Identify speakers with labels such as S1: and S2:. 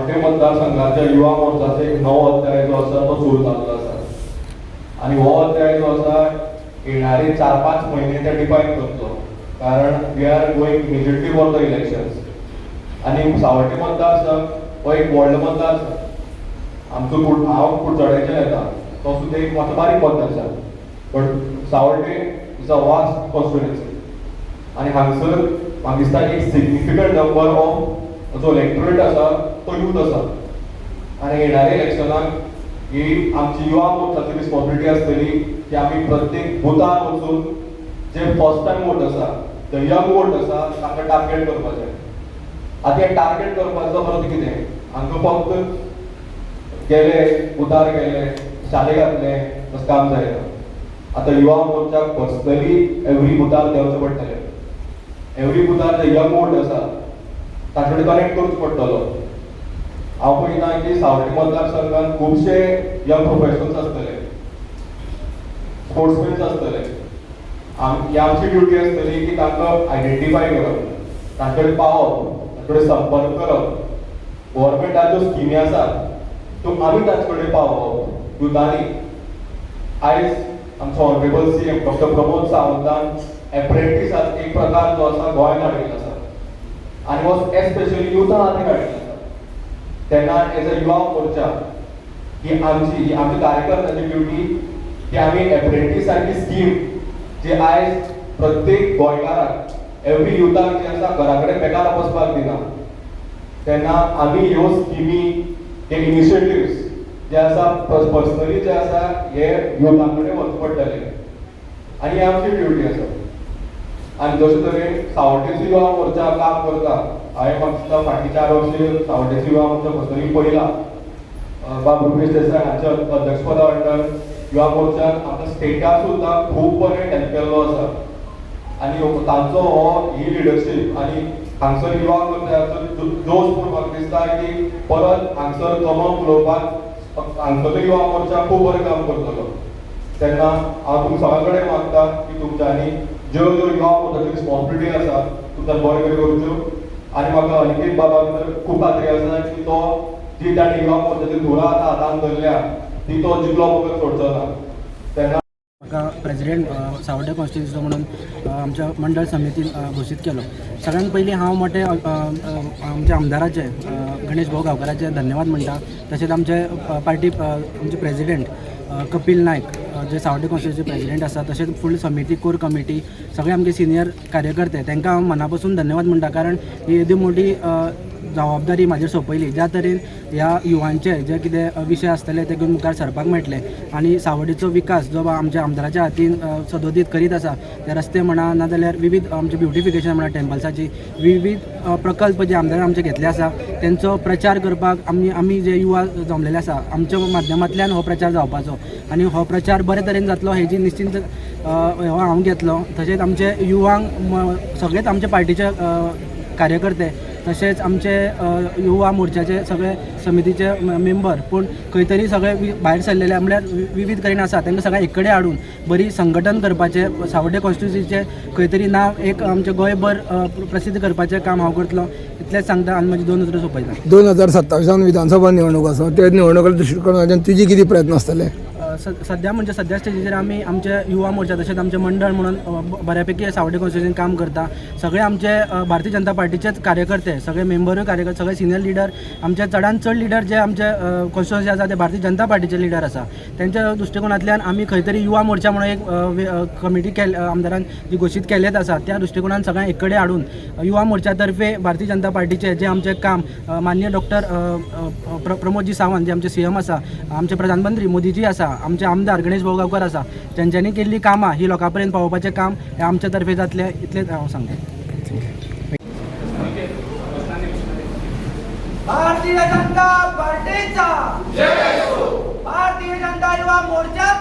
S1: सावड्डे मतदारसंघाच्या युवा मोर्चाचो एक नवो अध्याय जो आसा तो सुरू जाल्लो आसा आनी हो अध्याय जो आसा येणारे 4-5 म्हयने ते डिफायन करतलो, कारण we are going immediately for the elections. आनी सावड्डे मतदारसंघ हो एक व्हडलो मतदारसंघ आमचो. हांव कुडचड्याच्यान येता, तो सुद्दां एक मातसो बारीक मतदारसंघ, but Sawarde is a vast constituency. आनी हांगसर म्हाका दिसता एक सिग्निफिकंट नंबर ऑफ जो इलेक्टोरेट आसा तो यूथ आसा. आनी येणाऱ्या इलेक्शनाक ही आमची युवा मोर्चाची रिस्पॉन्सिबिलिटी आसतली की आमी प्रत्येक बुथार वचून जे फर्स्ट टायम वोट आसा, the young vote आसा, तांकां टार्गेट करपाचें. आतां हें टार्गेट करपाचो अर्थ कितें? हांकां फक्त गेले, बुथार गेले, शाले घातले, तशें काम जायना. आतां युवा मोर्चाक पर्सनली एवरी बुथार देंवचें पडटलें, एवरी बुथार जे यंग वोट आसा ताचे कडेन कनेक्ट करचो पडटलो. हांव पळयता की सावड्डे मतदारसंघात खुबशे यंग प्रोफेशनल्स आसतले, स्पोर्ट्समॅन्स आसतले. ही आमची ड्युटी आसतली की तांकां आयडेंटिफाय करप, तांचे कडेन पावप, तांचे कडेन संपर्क करप, गव्हर्मेंटाच्यो स्किमी आसात त्यो आमी तांचे कडेन पावोवप युथांनी. आयज आमचो ऑनरेबल सीएम डॉक्टर प्रमोद सावंतान एप्रेंटीसाचो एक प्रकार जो आसा गोंयांत हाडिल्लो आसा आनी हो एस्पेशली युथा खातीर हाडिल्लो आसा. तेन्ना एज अ युवा मोर्चा ही आमची कार्यकर्त्यांची ड्युटी की आमी एप्रेंटीसाची स्कीम जी आयज प्रत्येक गोंयकाराक, एवरी युथाक जे आसा घरा कडेन बेकार बसपाक दिना, तेन्ना आमी ह्यो स्किमी, हे इनिशिएटिव्स जे आसा, पर्सनली जे आसा हे युथा कडेन व्हरचे पडटले आनी ही आमची ड्युटी आसा. आनी जशे तरेन सावड्डेचो युवा मोर्चा काम करता, हांवें म्हाका दिसता फाटलीं 4 वर्सां सावड्डेचो युवा मोर्चा पर्सनली पळयला. बाब रुपेश देसाय हांच्या अध्यक्षपदा अंडर युवा मोर्चान आमच्या स्टेटाक सुद्दां खूब बरें हेल्प केल्लो आसा. आनी तांचो हो ही लिडरशीप आनी हांगसर युवा मोर्चाचो जोश पळोवन म्हाका दिसता की परत हांगसर कमळ फुलोवपाक हांगसरलो युवा मोर्चा खूब बरें काम करतलो. तेन्ना हांव तुमकां सगळ्यां कडेन मागता की तुमच्यांनी ज्यो ज्यो युवा मोर्चाची रिस्पॉन्सिबिलिटी आसा तुमच्यान बरें कडेन करच्यो. आनी म्हाका अनिकेत बाबा भितर खूब खात्री आसा की तो जी ताणें युवा मोर्चाची धुरा आतां हातान धरल्या ती तो जिखलो बगर सोडचो ना. तेन्ना
S2: म्हाका प्रेसिडेंट सावड्डे कॉन्स्टिट्युन्सीचो म्हणून आमच्या मंडळ समितीन घोशीत केलो. सगळ्यात पयलीं हांव मोठे आमच्या आमदाराचे, गणेश भाऊ गांवकाराचे धन्यवाद म्हणटा. तशेंच आमचे पार्टी आमचे प्रेसिडेंट कपील नायक, जे सावड्डे कॉन्स्टिट्युन्सीचे प्रेसिडेंट आसा, तशेंच फूल समिती, कोर कमिटी, सगळे आमचे सिनियर कार्यकर्ते, तांकां हांव मना पसून धन्यवाद म्हणटा, कारण ही येदी मोठी जबाबदारी म्हाजेर सोंपयली. ज्या तरेन ह्या युवांचे जे कितें विशय आसतले ते घेवन मुखार सरपाक मेळटले आनी सावड्डेचो विकास जो आमच्या आमदाराच्या हातीन सदोदीत करीत आसा, ते रस्ते म्हणा नाजाल्यार विवीध आमचे ब्युटिफिकेशन म्हणा, टेम्पल्साची विवीध प्रकल्प जे आमदारान आमचे घेतले आसा, तेंचो प्रचार करपाक आमी जे युवा जमलेले आसा, आमच्या माध्यमांतल्यान हो प्रचार जावपाचो आनी हो प्रचार बरे तरेन जातलो हेजी निश्चिंत हो हांव घेतलो. तशेंच आमचे युवांक सगळेच आमचे पार्टीचे कार्यकर्ते, तशेंच आमचे युवा मोर्चाचे सगळे समितीचे मेंबर, पूण खंय तरी सगळे भायर सरलेले, म्हणल्यार विवीध कडेन आसा, तांकां सगळ्यांक एक कडेन हाडून बरी संघटन करपाचें, सावड्डे कॉन्स्टिट्युन्सीचें खंय तरी नांव एक आमचें गोंयभर प्रसिद्ध करपाचें काम हांव करतलो, इतलेंच सांगता आनी म्हजी दोन उतरां सोंपयता.
S3: 2027 विधानसभा निवडणूक आसा. त्या निवडणुकाच्या दृश्टिकोनाच्यान तुजी कितें प्रयत्न आसतले?
S2: सध्या म्हणजे सध्या स्टेजीचेर आमी आमचे युवा मोर्चा तशेंच आमचें मंडळ म्हणून बऱ्यापैकी सावड्डे कॉन्स्टिट्युन्सीन काम करता. सगळे आमचे भारतीय जनता पार्टीचेच कार्यकर्ते, सगळे मेंबरूय कार्यकर्ते, सगळे सिनियर लिडर, आमचे चडान चड लिडर जे आमचे कॉन्स्टिट्युन्सी आसा ते भारतीय जनता पार्टीचे लिडर आसा. तेंच्या दृश्टिकोनांतल्यान आमी खंय तरी युवा मोर्चा म्हणून एक कमिटी केल आमदारान जी घोशीत केल्लेच आसा, त्या दृश्टिकोनान सगळ्यांक एक कडेन हाडून युवा मोर्चा तर्फे भारतीय जनता पार्टीचे जे आमचें काम, माननीय डॉक्टर प्रमोदजी सावंत जे आमचे सीएम आसा, आमचे प्रधानमंत्री मोदीजी आसा, आमचे आमदार गणेश भाऊ गांवकर आसा, तेंच्यांनी केल्ली कामां ही लोकां पर्यंत पावोवपाचें काम हें आमचे तर्फे जातलें, इतलेंच हांव सांगता.
S4: भारतीय जनता पार्टीचा, भारतीय जनता युवा मोर्चाचा.